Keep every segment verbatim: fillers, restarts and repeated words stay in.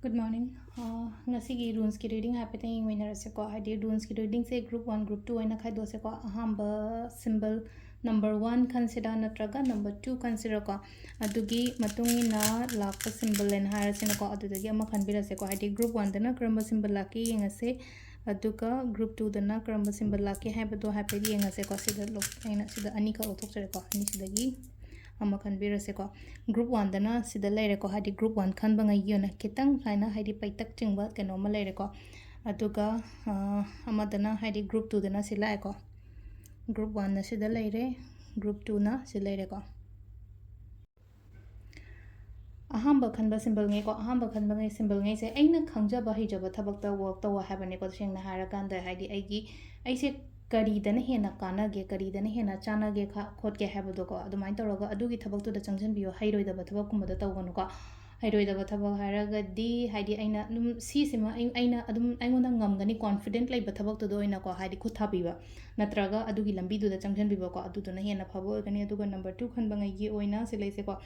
Good morning. ꯑ, ꯉꯁꯤꯒꯤ runesꯀꯤ reading ꯍꯥꯏꯐꯦꯠꯇꯪ ꯌꯦꯡꯃꯤꯟꯅꯔꯁꯦꯀꯣ꯫ ꯍꯥꯏꯗꯤ runesꯀꯤ readingꯁꯦ group one, group two ꯍꯥꯏꯅ ꯈꯥꯏꯗꯣꯛꯁꯦꯀꯣ꯫ ꯑꯍꯥꯟꯕ symbol number one ꯈꯟꯁꯤꯔꯥ ꯅꯠꯇ꯭ꯔꯒ number two ꯈꯟꯁꯤꯔꯥꯀꯣ? ꯑꯗꯨꯒꯤ ꯃꯇꯨꯡ ꯏꯟꯅ ꯂꯥꯛꯄ symbol ꯍꯥꯏꯅ ꯍꯥꯏꯔꯁꯤꯅꯀꯣ꯫ ꯑꯗꯨꯗꯒꯤ ꯑꯃ ꯈꯟꯕꯤꯔꯁꯦꯀꯣ꯫ ꯍꯥꯏꯗꯤ group oneꯗꯅ ꯀꯔꯝꯕ symbol ꯂꯥꯛꯀꯦ ꯌꯦꯡꯉꯁꯦ꯫ ꯑꯗꯨꯒ group twoꯗꯅ ꯀꯔꯝꯕ symbol ꯂꯥꯛꯀꯦ ꯍꯥꯏꯕꯗꯣ ꯍꯥꯏꯐꯦꯠ ꯌꯦꯡꯉꯁꯦꯀꯣ꯫ ꯁꯤꯗ ꯂꯧ-, ꯑꯩꯅ ꯁꯤꯗ ꯑꯅꯤꯈꯛ ꯂꯧꯊꯣꯛꯆꯔꯦꯀꯣ꯫ ꯑꯅꯤꯁꯤꯗꯒꯤ ꯑꯃ ꯈꯟꯕꯤꯔꯁꯦꯀꯣ꯫ Group oneꯗꯅ ꯁꯤꯗ ꯂꯩꯔꯦꯀꯣ꯫ ꯍꯥꯏꯗꯤ group one ꯈꯟꯕꯉꯩꯒꯤ ꯑꯣꯏꯅ ꯈꯤꯇꯪ ꯁꯨꯃꯥꯏꯅ ꯍꯥꯏꯗꯤ ꯄꯩꯇꯛ ꯆꯤꯡꯕ ꯀꯩꯅꯣꯝꯃ ꯂꯩꯔꯦꯀꯣ꯫ ꯑꯗꯨꯒ, ꯑ, ꯑꯃꯗꯅ ꯍꯥꯏꯗꯤ group twoꯗꯅ ꯁꯤ ꯂꯥꯛꯑꯦꯀꯣ꯫ Group oneꯅ ꯁꯤꯗ ꯂꯩꯔꯦ, group twoꯅ ꯁꯤ ꯂꯩꯔꯦꯀꯣ꯫ ꯑꯍꯥꯟꯕ ꯈꯟꯕ symbolꯉꯩꯀꯣ, ꯑꯍꯥꯟꯕ ꯈꯟꯕꯉꯩ symbolꯉꯩꯁꯦ ꯑꯩꯅ ꯈꯪꯖꯕ ꯍꯩꯖꯕ ꯊꯕꯛꯇ work ꯇꯧꯋꯣ ꯍꯥꯏꯕꯅꯦꯀꯣ꯫ ꯇꯁꯦꯡꯅ ꯍꯥꯏꯔꯀꯥꯟꯗ ꯍꯥꯏꯗꯤ ꯑꯩꯒꯤ, ꯑꯩꯁꯦ ꯀꯔꯤꯗꯅ ꯍꯦꯟꯅ ꯀꯥꯟꯅꯒꯦ, ꯀꯔꯤꯗꯅ ꯍꯦꯟꯅ ꯆꯥꯟꯅꯒꯦ ꯈ-, ꯈꯣꯠꯀꯦ ꯍꯥꯏꯕꯗꯣꯀꯣ, ꯑꯗꯨꯃꯥꯏꯅ ꯇꯧꯔꯒ ꯑꯗꯨꯒꯤ ꯊꯕꯛꯇꯨꯗ ꯆꯪꯁꯤꯟꯕꯤꯌꯣ꯫ ꯍꯩꯔꯣꯏꯗꯕ ꯊꯕꯛꯀꯨꯝꯕꯗ ꯇꯧꯒꯅꯨꯀꯣ꯫ ꯍꯩꯔꯣꯏꯗꯕ ꯊꯕꯛ ꯍꯥꯏꯔꯒꯗꯤ ꯍꯥꯏꯗꯤ ꯑꯩꯅ ꯑꯗꯨꯝ ꯁꯤꯁꯤꯃ ꯑꯩ-, ꯑꯩꯅ ꯑꯗꯨꯝ ꯑꯩꯉꯣꯟꯗ ꯉꯝꯒꯅꯤ, confident ꯂꯩꯕ ꯊꯕꯛꯇꯨꯗ ꯑꯣꯏꯅꯀꯣ, ꯍꯥꯏꯗꯤ ꯈꯨꯠ ꯊꯥꯕꯤꯕ ꯅꯠꯇ꯭ꯔꯒ ꯑꯗꯨꯒꯤ ꯂꯝꯕꯤꯗꯨꯗ ꯆꯪꯁꯤꯟꯕꯤꯕꯀꯣ, ꯑꯗꯨꯗꯨꯅ ꯍꯦꯟꯅ ꯐꯕ ꯑꯣꯏꯒꯅꯤ꯫ ꯑꯗꯨꯒ number two ꯈꯟꯕꯉꯩꯒꯤ ꯑꯣꯏꯅ ꯁꯤ ꯂꯩꯁꯦꯀꯣ꯫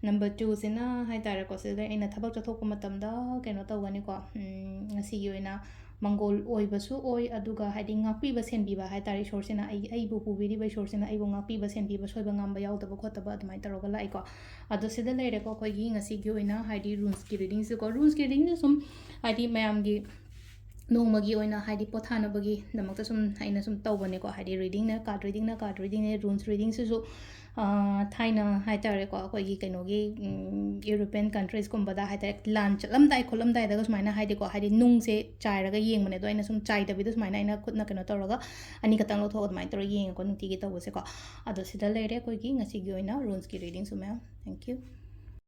Number twoꯁꯤꯅ ꯍꯥꯏ ꯇꯥꯔꯦꯀꯣ, ꯁꯤꯗ ꯑꯩꯅ ꯊꯕꯛ ꯆꯠꯊꯣꯛꯄ ꯃꯇꯝꯗ ꯀꯩꯅꯣ ꯇꯧꯒꯅꯤꯀꯣ, ꯎꯝ, ꯉꯁꯤꯒꯤ ꯑꯣꯏꯅ ꯃꯪꯒꯣꯜ ꯑꯣꯏꯕꯁꯨ ꯑꯣꯏ, ꯑꯗꯨꯒ ꯍꯥꯏꯗꯤ ꯉꯥꯛꯄꯤꯕ ꯁꯦꯟꯕꯤꯕ ꯍꯥꯏ ꯇꯥꯔꯦ, ꯏꯁꯣꯔꯁꯤꯅ ꯑꯩ-, ꯑꯩꯕꯨ ꯄꯨꯕꯤꯔꯤꯕ ꯏꯁꯣꯔꯁꯤꯅ ꯑꯩꯕꯨ ꯉꯥꯛꯄꯤꯕ ꯁꯦꯟꯕꯤꯕ, ꯁꯣꯏꯕ ꯉꯥꯝꯕ ꯌꯥꯎꯗꯕ ꯈꯣꯠꯇꯕ ꯑꯗꯨꯃꯥꯏꯅ ꯇꯧꯔꯒ ꯂꯥꯛꯏꯀꯣ꯫ ꯑꯗꯣ ꯁꯤꯗ ꯂꯩꯔꯦꯀꯣ ꯑꯩꯈꯣꯏꯒꯤ ꯉꯁꯤꯒꯤ ꯑꯣꯏꯅ ꯍꯥꯏꯗꯤ runesꯀꯤ readingꯁꯦꯀꯣ꯫ Runesꯀꯤ readingꯁꯦ ꯁꯨꯝ ꯍꯥꯏꯗꯤ ꯃꯌꯥꯝꯒꯤ ꯅꯣꯡꯃꯒꯤ ꯑꯣꯏꯅ ꯍꯥꯏꯗꯤ ꯄꯣꯊꯥꯅꯕꯒꯤꯗꯃꯛꯇ ꯁꯨꯝ ꯑꯩꯅ ꯁꯨꯝ ꯇꯧꯕꯅꯦꯀꯣ꯫ ꯍꯥꯏꯗꯤ readingꯅ card readingꯅ card readingꯅꯦ, runes readingꯁꯤꯁꯨ, ꯑ, ꯊꯥꯏꯅ ꯍꯥꯏ ꯇꯥꯔꯦꯀꯣ, ꯑꯩꯈꯣꯏꯒꯤ ꯀꯩꯅꯣꯒꯤ, ꯎꯝ, European countriesꯀꯨꯝꯕꯗ ꯍꯥꯏ ꯇꯥꯔꯦ, ꯂꯥꯟ ꯆꯠꯂꯝꯗꯥꯏ ꯈꯣꯠꯂꯝꯗꯥꯏꯗꯒ ꯁꯨꯃꯥꯏꯅ ꯍꯥꯏꯗꯤꯀꯣ, ꯍꯥꯏꯗꯤ ꯅꯨꯡꯁꯦ ꯆꯥꯏꯔꯒ ꯌꯦꯡꯕꯅꯦ꯫ ꯑꯗꯣ ꯑꯩꯅ ꯁꯨꯝ ꯆꯥꯏꯗꯕꯤꯗ ꯁꯨꯃꯥꯏꯅ ꯑꯩꯅ ꯈꯨꯠꯅ ꯀꯩꯅꯣ ꯇꯧꯔꯒ ꯑꯅꯤꯈꯛꯇꯪ ꯂꯧꯊꯣꯛꯑꯒ ꯑꯗꯨꯃꯥꯏꯅ ꯇꯧꯔꯒ ꯌꯦꯡꯉꯦꯀꯣ, ꯅꯨꯡꯇꯤꯒꯤ ꯇꯧꯕꯁꯦꯀꯣ꯫ ꯑꯗꯣ ꯁꯤꯗ ꯂꯩꯔꯦ ꯑꯩꯈꯣꯏꯒꯤ ꯉꯁꯤꯒꯤ ꯑꯣꯏꯅ runesꯀꯤ readingꯁꯨ ꯃꯌꯥꯝ꯫ Thank you.